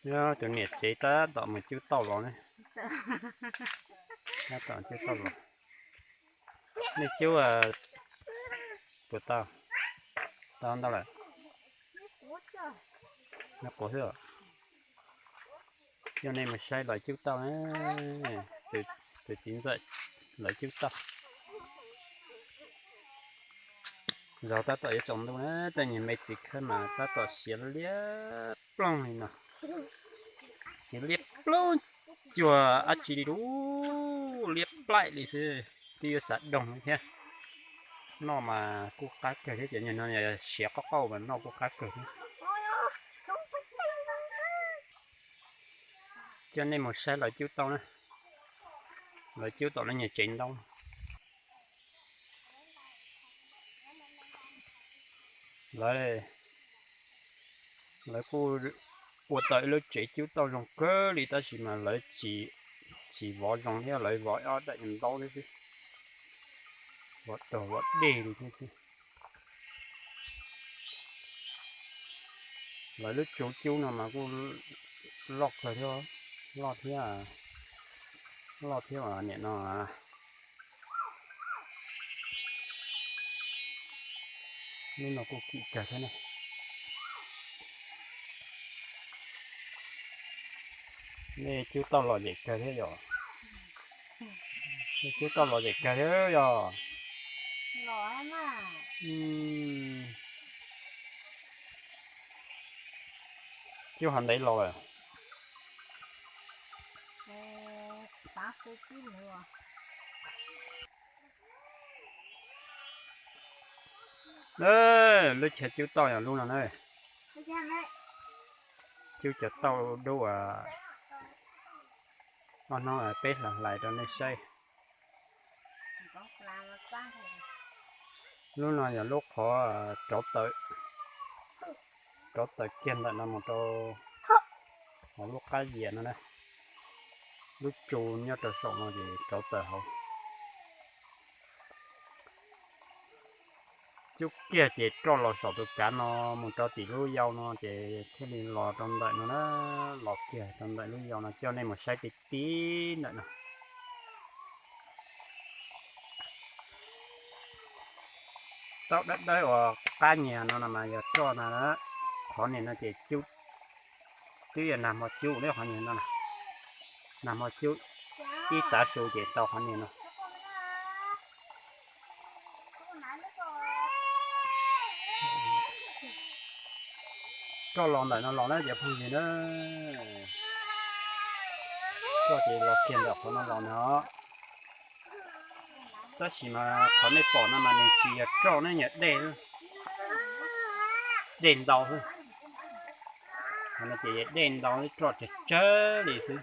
Tus niam tsev tab tom mus cub tauj los ne. Tab tom cub tauj los. Nej cub puas tau? Tau ntau lawm. Nyob quav xwb. Coj nej mus saib lawv cub tauj na. Tus txiv ntxawm lawv cub tauj. Zog tab tom yuav tsaus ntuj na, tej nyuag me txiv khawb mas tab tom siav liab ploog li no. Siav liab ploog cuag dab tsi li lub liab plaim li xwb, twb yuav xav doog li thiab. Noj mas kuj qab kawg thiab, cov nyuag no siav qauj qauj mas noj kuj qab kawg thiab. Coj nej mus saib lawv cub tauj na. Lawv cub tom lawv nyuag tsev ntaub. Lawv, lawv kuj ua tau ib lub tsev cub tauj zoo kawg li tab sis mas lawv tsis, tsis vov zoo thiab, lawv vov ob daim ntaub thiab xwb. Vov tag vov dej li thiab xwb. Lawv lub tsev cub no mas kuj loj kawg thiab, loj thiab, loj thiab mas niam no. Lub no kuj kim kawg thiab ne. Nej cub tauj lom zem kawg thiab yom? Nej cub tauj lom zem kawg thiab yom? Cub hov ntev los lawm? Lub chaw cub tauj yog lub no na. Cub cov tauj dub, ob hnub peb hla hlais rau nej saib. Lub no yog lub qhov rauv taws, rauv taws kiag ntawm no mus rau hauv lub qab yias no na. Lub tsu nyob rau saum no ces rauv taws hauv. Cub kiag ces roj los saum tus kav no mus rau tim lub yau no ces thiaj li los rau ntawm no na, los kiag rau ntawm lub yau no coj nej mus saib tib tib ntawm no. Tauj dawb dawb uas qab nyias no no mas yog roj na, qhov niag no ces cub, twb yog nag hmo cub li qhov niag no, nag hmo cub ib tav su ces tau qhov niag no. Roj los ntawm no los na cov phooj ywg na. Roj ces los kiag ntawm qhov no los na. Tab sis mas qhov nej pom no mas nws tsis yog roj ne, yog dej, dej ntau xwb. Qhov no ces yog dej ntau, roj tsawg tsawg li xwb.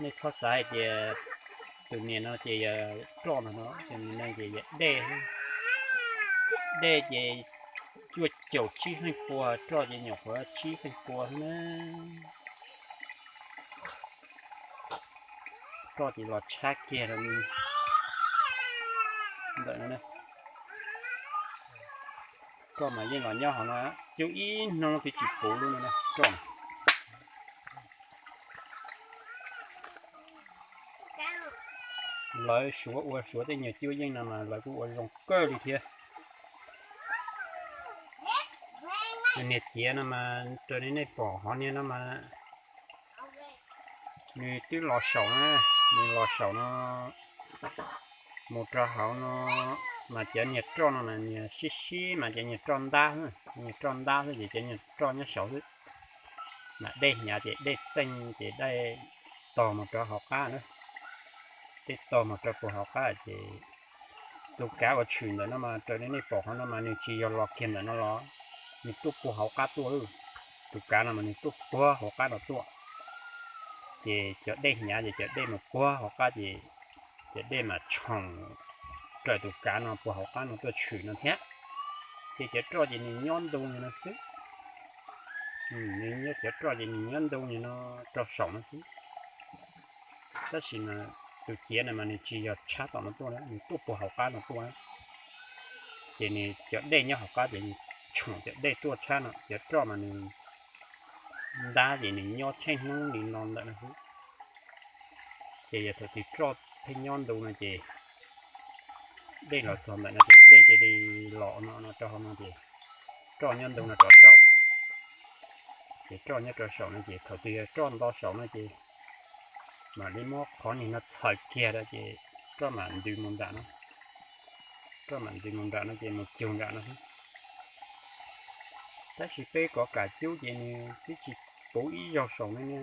Nej txhob xav hais tias tus niag no ces yog roj no, tus niag no ces yog dej, dej ces cuaj caum tsib feej pua, roj ces nyuam qhuav tsib feej pua xwb na. Roj ces los tshab kiag rau ntawm no. Roj mas yeej los nyob hauv no, cub ib hnub twb tsis puv lub no roj. Lawv suav ua suav tej nyuag cuab yeej no mas lawv kuj ua zoo kawg li thiab. Niag txiav no mas raws li nej pom hov niag no mas nws twb los saum na, nws los saum no mus rau hauv no mas cov niag roj no mas niag sib sib mas cov niag roj ntab, niag roj ntab xwb ces cov niag roj nyob saud xwb. Mas dej hnyav ces dej txeej ces dej tog mus rau hauv qab na. Dej tog mus rau puag hauv qab ces tus kav uas tshwm ntawm no mas raws li nej pom hov no mas nws tsis yog los kiag ntawm no los, nws tuaj puag hauv qab tuaj. Tus kav no mas nws tuaj puag hauv qab no tuaj. Ces cov dej hnyav ces cov dej mus puag hauv qab ces cov dej mas tshoom raws tus kav no puag hauv qab no tuaj tshwm no thiab. Ces cov roj ces nws nyob ntu li no xwb. Nws nyob, cov roj ces nws nyob ntu li no rau saum no xwb. Tab sis mas tus txiav no mas nws tsis yog tshab tom no tuaj na, nws tuaj puag hauv qab no tuaj na. Ces nws cov dej nyob hauv qab ces nws choom cov dej tuaj tshab no, cov roj mas nws ntab ces nws nyob tsheej hnub li no ntawm no xwb. Ces yog thaum twg roj pheej nyob ntu no ces dej los txog ntawm no ces dej cia li los no no rau hauv no ces roj nyob ntu no rov saum. Ces roj nyob rau saum no ces thaum twg yog roj nto saum no ces mam li muab qhov niag no txhaws kiag rau ces roj mam ntws mus nram no. Roj mam ntws mus nram no ces mus cug nram no xwb. Tab sis peb kov kam cub ces nws twb tsis puv ib zaug saum no ne.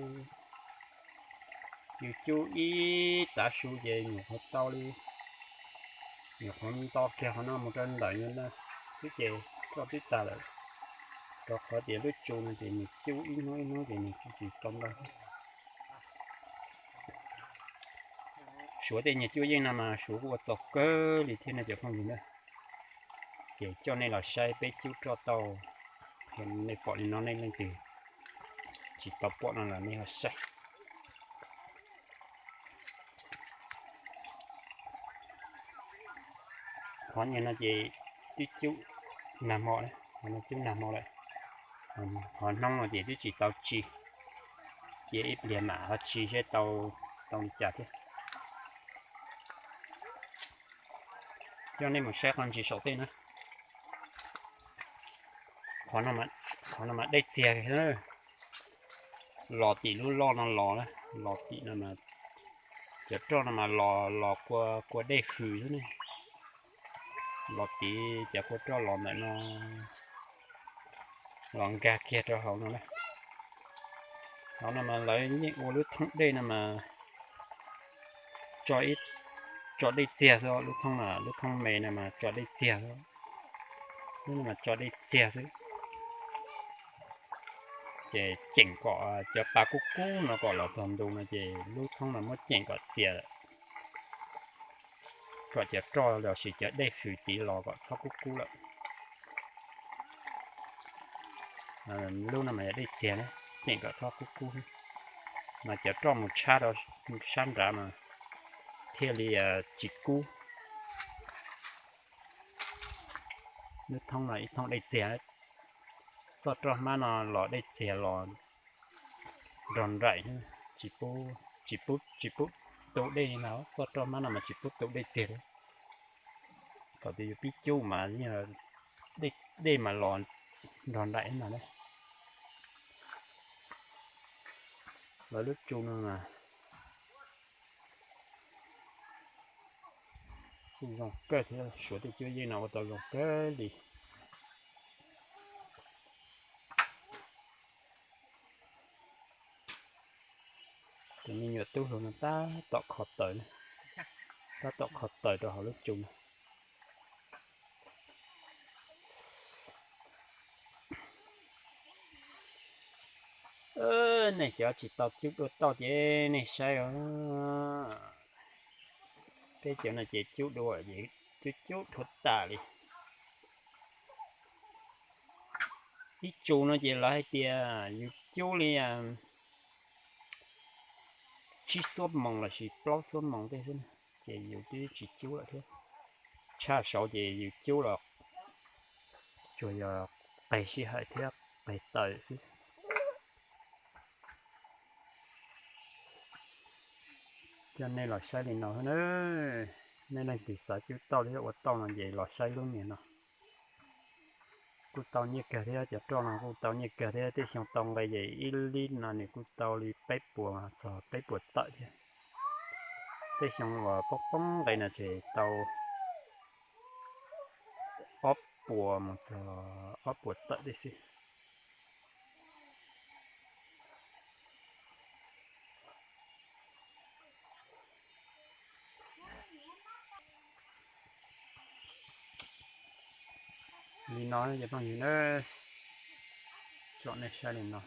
Yus cub ib tav su ces nyuam qhuav tau li, nyuam qhuav nto kiag qhov no mus rau ntawm no xwb ces roj twb tag lawm. Rau qhov tias lub tsu no ces nws cub ib hnub ib hnub ces nws tsis tau ntau. Suav tej niag cuab yeej no mas Suav kuj ua txaus kawg li thiab no cov phooj ywg na. Ces coj nej los saib peb cub roj tau, nej pom li no nej leej twg tsis tau pom no los nej ho saib. Qhov niag no ces twb cub nag hmo, qhov no cub nag hmo lawm. Qhov hnoob no ces twb tsis tau tsi, cia ib pliag mam ho tsi seb tau, tau li cas thiab. Coj nej mus saib qhov ntsis saum tej na. Qhov no mas dej txiag, los tim lub loj no los, los tim no, cov roj no mas los, los kua, kua dej hws xwb ne. Los tim cov kua roj los ntawm no, los nkag kiag rau hauv no na. Hauv no mas lawv yeej ua lub thoob dej no mas tso, tso dej txiag xwb, lub thoob, lub thoob me no mas tso dej txiag xwb. Lub no mas tso dej txiag xwb. Ces ceem kom cov pa kub kub no kom los txog ntu no ces lub thoob no muab ceem kom txias, kom cov roj los sis cov dej hws tid los kom txhob kub kub lawm. Lub no mas yog dej txiag na, ceem kom txhob kub kub. Mas cov roj mus tshab rau sab nrad mas thiaj li tsis kub. Lub thoob no ib thoob dej txiag, txoj roj hmab no los dej txiag los nrog nraim, tsis pub, tsis pub tu dej li na, txoj roj hmab no mas tsis pub tu dej txiag li. Thaum twg yus pib cub mas dej mas los nrog nraim no na. Lawv lub tsu no mas kuj zoo kawg thiab, Suav tej cuab yeej no ua tau zoo kawg li. Tus me nyuam tub hluas no tab tom kho taws, tab tom kho taws rau hauv lub tsu no. Nej cov tsis tau cub dua tauj ces nej saib os. Peb cov no ces cub dua ces cub cub dhuav tas li. Ib tsu no ces lawv hais tias yus cub li tsib xuab moos lossis plaub xuab moos tej xwb, ces yus twb tsis cub lawm thiab. Tshaj saud ces yus cub los tsuas yog qeg sij hawm thiab qeg taws xwb. Coj nej los saib li no na, nej leej twg xav cub tauj thiab ua tauj no ces los saib lub niag no. Kuj tau nyiaj kawg thiab, cov roj no kuj tau nyiaj kawg thiab, tej xyoo tau nqe ces ib lib no nws kuj tau li peb puas txog peb puas tawm thiab. Tej xyoo uas poob poob nqe no ces tau ob puas mus txog ob puas tawm tib si. Li no ces phooj ywg na, tsom nej saib li no.